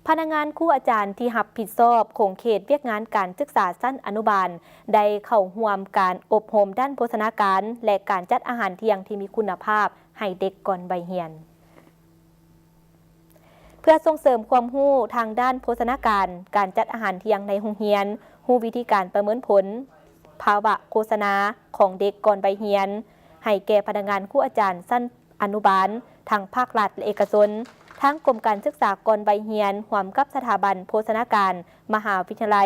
ພະນັກງານຄູອາຈານທີ່ຮັບຜິດຊອບຂົງເຂດວຽກງານການສຶກສາຊັ້ນອະນຸບານ ໄດ້ເຂົ້າຮ່ວມການອົບຮົມດ້ານໂພຊະນາການ ແລະ ການຈັດອາຫານທ່ຽງທີ່ມີຄຸນນະພາບໃຫ້ເດັກກ່ອນໄວຮຽນ. ເພື່ອສົ່ງເສີມຄວາມຮູ້ທາງດ້ານໂພຊະນາການ, ການຈັດອາຫານທ່ຽງໃນໂຮງຮຽນ, ຮູ້ວິທີການປະເມີນຜົນພາວະໂພຊະນາຂອງເດັກກ່ອນໄວຮຽນ ໃຫ້ແກ່ພະນັກງານຄູອາຈານຊັ້ນ ອະນຸບານ ທັງພາກລັດ ແລະ ເອກະຊົນ, ທາງກົມການສຶກສາກ່ອນໄວຮຽນ ຮ່ວມກັບສະຖາບັນໂພຊະນາການ ມະຫາວິທະຍາໄລ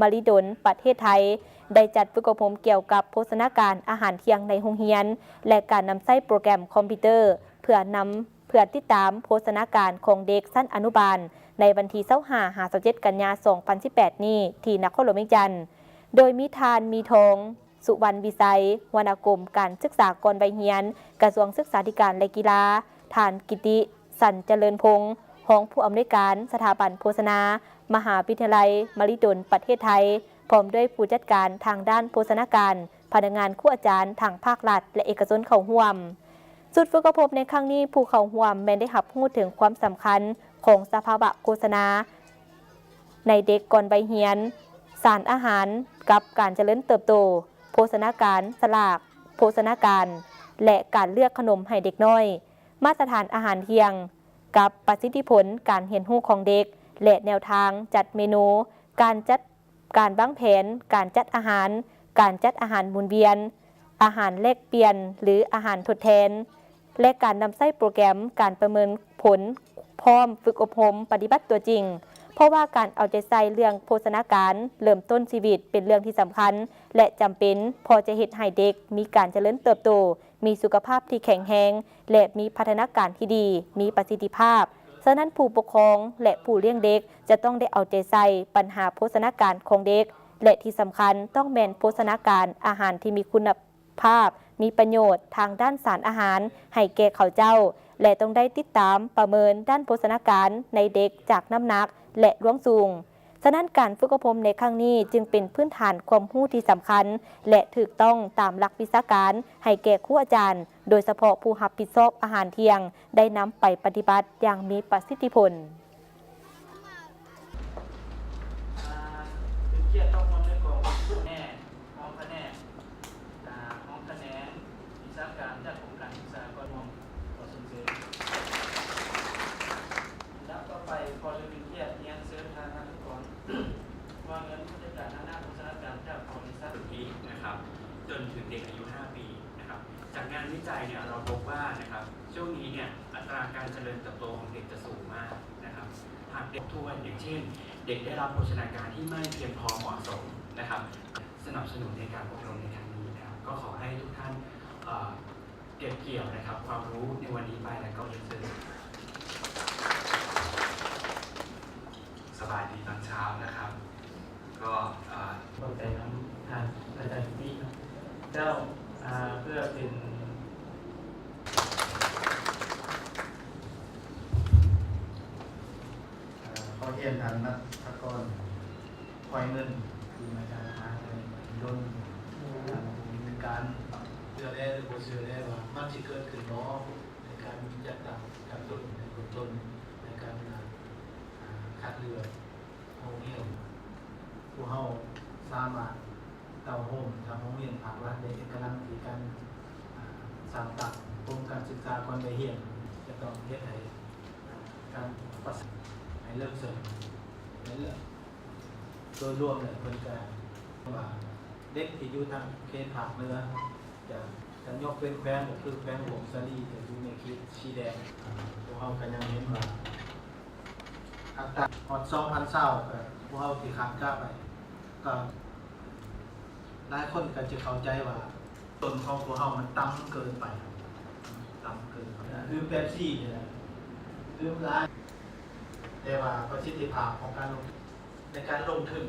ມະຫິດົນປະເທດໄທ ໄດ້ຈັດຝຶກອົບຮົມກ່ຽວກັບໂພຊະນາການອາຫານທ່ຽງໃນໂຮງຮຽນ ແລະ ການນຳໃຊ້ໂປຣແກຣມຄອມພິວເຕີ ເພື່ອນຳ ເພື່ອຕິດຕາມໂພຊະນາການຂອງເດັກຊັ້ນອະນຸບານ ໃນວັນທີຊາວຫ້າ ຫາ ຊາວເຈັດ ກັນຍາ ສອງພັນສິບແປດນີ້ ທີ່ນະຄອນຫຼວງວຽງຈັນ, ໂດຍມີທ່ານ ມີທອງ ສຸວັນວິໄຊ ຫົວໜ້າກົມການສຶກສາກ່ອນໄວຮຽນ ກະຊວງສຶກສາທິການ ແລະ ກິລາ, ທ່ານ ກິຕິສັນ ຈະເລີນພົງ ຮອງຜູ້ອຳນວຍການສະຖາບັນໂພຊະນາ ມະຫາວິທະຍາໄລມະຫິດົນປະເທດໄທ ພ້ອມດ້ວຍຜູ້ຈັດການທາງດ້ານໂພຊະນາການ, ພະນັກງານຄູອາຈານທັງພາກລັດ ແລະ ເອກະຊົນເຂົ້າຮ່ວມ. ຊຸດຝຶກອົບຮົມໃນຄັ້ງນີ້ ຜູ້ເຂົ້າຮ່ວມແມ່ນໄດ້ຮັບຮູ້ເຖິງຄວາມສຳຄັນຂອງສະພາວະໂພຊະນາ ໃນເດັກກ່ອນໄວຮຽນ, ສານອາຫານກັບການຈະເລີນເຕີບໂຕ, ໂພຊະນາການສະຫຼາກໂພຊະນາການ ແລະ ການເລືອກຂະໜົມໃຫ້ເດັກນ້ອຍ, ມາດຕະຖານອາຫານທ່ຽງ ກັບປະສິດທິຜົນການຮຽນຮູ້ຂອງເດັກ ແລະ ແນວທາງຈັດເມນູ, ການຈັດ ການວາງແຜນການຈັດອາຫານ, ການຈັດອາຫານໝູນວຽນ, ອາຫານແລກປ່ຽນ ຫຼື ອາຫານທົດແທນ ແລະ ການນຳໃຊ້ໂປຣແກຣມການປະເມີນຜົນພ້ອມຝຶກອົບຮົມປະຕິບັດຕົວຈິງ, ເພາະວ່າການເອົາໃຈໃສ່ເລື່ອງໂພຊະນາການເລີ່ມຕົ້ນຊີວິດເປັນເລື່ອງທີ່ສຳຄັນ ແລະ ຈຳເປັນ ເພາະຈະເຮັດໃຫ້ເດັກມີການຈະເລີນເຕີບໂຕ, ມີສຸຂະພາບທີ່ແຂງແຮງ ແລະ ມີພັດທະນາການທີ່ດີ, ມີປະສິດທິພາບ. ສະນັ້ນ, ຜູ້ປົກຄອງ ແລະ ຜູ້ລ້ຽງເດັກຈະຕ້ອງໄດ້ເອົາໃຈໃສ່ບັນຫາໂພຊະນາການຂອງເດັກ ແລະ ທີ່ສຳຄັນຕ້ອງແມ່ນໂພຊະນາການອາຫານທີ່ມີຄຸນນະ ພາບ ມີປະໂຫຍດທາງດ້ານສານອາຫານໃຫ້ແກ່ເຂົາເຈົ້າ ແລະ ຕ້ອງໄດ້ຕິດຕາມປະເມີນດ້ານໂພຊະນາການໃນເດັກຈາກນ້ຳໜັກ ແລະ ລວງສູງ. ສະນັ້ນ, ການຝຶກອົບຮົມໃນຄັ້ງນີ້ຈຶ່ງເປັນພື້ນຖານຄວາມຮູ້ທີ່ສຳຄັນ ແລະ ຖືກຕ້ອງຕາມຫຼັກວິຊາການໃຫ້ແກ່ຄູອາຈານ, ໂດຍສະເພາະຜູ້ຮັບຜິດຊອບອາຫານທ່ຽງ ໄດ້ນຳໄປປະຕິບັດຢ່າງມີປະສິດທິຜົນ. ອ່າ ເປັນກຽດຕ້ອງຮ່ວມໃນກອງປະຊຸມແນກ ຮອງຂະແໜງ ອ່າ ຮອງຂະແໜງວິຊາການຈາກກົມການສຶກສາກ່ອນຮ່ວມ ຂໍຊົມເຊີນ. ລຳດັບຕໍ່ໄປ ຂໍເລີຍເປັນກຽດຮຽນເຊີນທ່ານນາງ ກອນ ວ່າເງິນ ຜູ້ຈັດການທາງດ້ານໂພຊະນາການຈາກບໍລິສັດ ປີ นะครับ จนถึงเด็กอายุ ห้า ปี นะครับ จากงานวิจัยเนี่ย เราพบว่านะครับ ช่วงนี้เนี่ย อัตราการเจริญเติบโตของเด็กจะสูงมากนะครับ หากเด็กถ้วน อย่างเช่น เด็กได้รับโภชนาการที่ไม่เพียงพอเหมาะสมนะครับ สนับสนุนในการอบรมในครั้งนี้นะครับ ก็ขอให้ทุกท่าน เอ่อ เก็บเกี่ยวนะครับ ความรู้ในวันนี้ไป แล้วก็เรียนเชิญ สบายดีตอนเช้านะครับ ก็ เอ่อ ຂອບໃຈນຳທ່ານອາຈານກິຕິເນາະ ເຈົ້າ ອ່າ ເພື່ອເປັນ ອ່າ ຂໍຮຽນທ່ານນັດຖະກອນ ຄວາຍເງິນ ທີ່ມາຈາກມະຫາວິທະຍາໄລມະຫິດົນ ທ່ານຜູ້ມີການເຊື່ອແດ່ ຫຼື ບໍ່ເຊື່ອແດ່ວ່າມັນຊິເກີດຂຶ້ນບໍ່ ໃນການຈັດຕັ້ງຂັ້ນຕົ້ນໃນເບື້ອງຕົ້ນ ໃນການ ອ່າ ຄັດເລືອກ ໂຮງຮຽນ ພວກເຮົາສາມາດເຕົ້າໂຮມທາງໂຮງຮຽນພາກລັດ ແລະ ເອກະລັນທີ່ການ ອ່າ ສ້າງຕັ້ງກົມການສຶກສາກ່ອນໄວຮຽນ ຈະຕ້ອງເຮັດໃຫ້ ອ່າ ການປະສານໃຫ້ເລິກເຊິ່ງ ໃນເລື່ອງໂດຍລວມແລ້ວ ເພິ່ນກະວ່າເດັກທີ່ຢູ່ທາງເຂດພາກເໜືອ ຈະ ຈະຍົກເວັ້ນແຂວງ ກໍຄືແຂວງຜົ້ງສາລີ ຈະຢູ່ໃນເຂດສີແດງ. ພວກເຮົາກໍຍັງເຫັນວ່າ ອັດຕາຮອດສອງພັນຊາວ ກໍພວກເຮົາທີ່ຄາດກະໄວ້ ກໍຫຼາຍຄົນກໍຈະເຂົ້າໃຈວ່າ ຕົ້ນຂອງພວກເຮົາມັນຕ່ຳເກີນໄປ ຕ່ຳເກີນໄປ. ດື່ມເປັບຊີນີ້ແຫຼະ ດື່ມຫຼາຍ ແຕ່ວ່າປະສິດທິພາບຂອງການລົງ ໃນການລົງທຶນ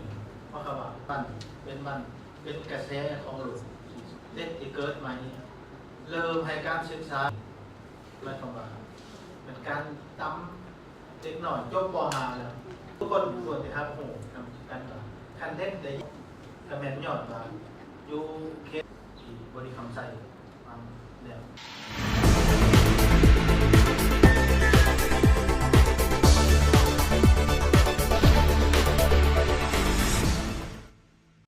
ເພາະຄຳວ່າ ມັນເປັນ ມັນເປັນກະແສຂອງໂລກ ເດັກທີ່ເກີດໃໝ່ ເລີ່ມໃຫ້ການສຶກສາ ໝາຍຄວາມວ່າ ເປັນການຕຳເດັກນ້ອຍຈົບ ປໍຫ້າ ແລ້ວ ທຸກຄົນຄວນໄດ້ຮັບຮູ້ນຳກັນວ່າ ຄັນເດັກໄດ້ ກໍແມ່ນຍ້ອນວ່າຢູ່ເຂດທີ່ບໍລິຄຳໄຊ ແລ້ວ